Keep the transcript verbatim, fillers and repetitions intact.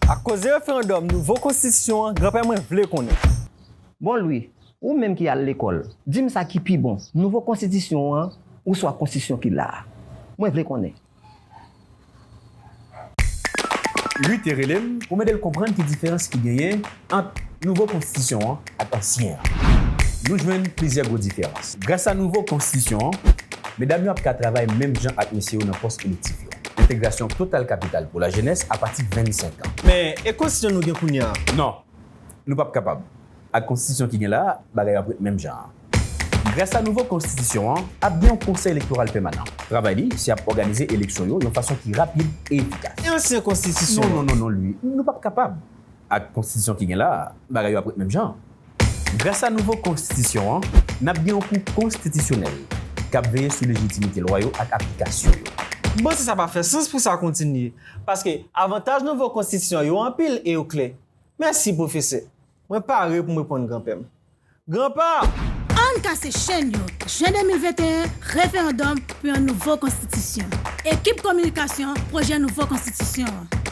Akoz de referandòm nouvo konstitisyon an, granpè mwen vle konnen. Bon Lwi, ou menm ki al lekòl, di m sa ki pi bon, nouvo konstitisyon an oswa konstitisyon ki la a? Mwen vle konnen. Lwi te rele m pou m ede l konprann ki diferans ki genyen ant nouvo konstitisyon an ak ansyen an. Nou jwenn plizyè gwo diferans. Gras a nouvo konstitisyon an, medam yo ap ka travay menm jan ak mesye yo nan pòs elektif yo. Entegrasyon total kapital pou lajenès apati vennsenk an. Men, e konstitisyon nou gen kounye a? Non, nou p ap kapab. Ak konstitisyon ki gen la a, bagay yo ap ret menm jan an. Gras a nouvo konstitisyon an, ap gen yon konsèy elektoral pèmanan. Travay li, se ap òganize eleksyon yo yon fason ki rapid e efikas. E ansyen konstitisyon? Non, non, non, non, Lwi, nou p ap kapab. Ak konstitisyon ki gen la a, bagay yo ap ret menm jan an. Gras a nouvo konstitisyon an, n ap gen yon kou konstitisyonèl k ap veye sou lejitimite lwa yo ak aplikasyon yo. M panse sa pa fè sans pou sa kontinye. Paske avantaj nouvo konstitisyon yo anpil e yo klè. Mèsi, pwofesè. Mwen pare pou m reponn granpè m. Granpa! Ann kase chenn yo! Jen de mil venteyen, referandòm pou yon nouvo konstitisyon. Ekip kominikasyon pwojè nouvo konstitisyon an.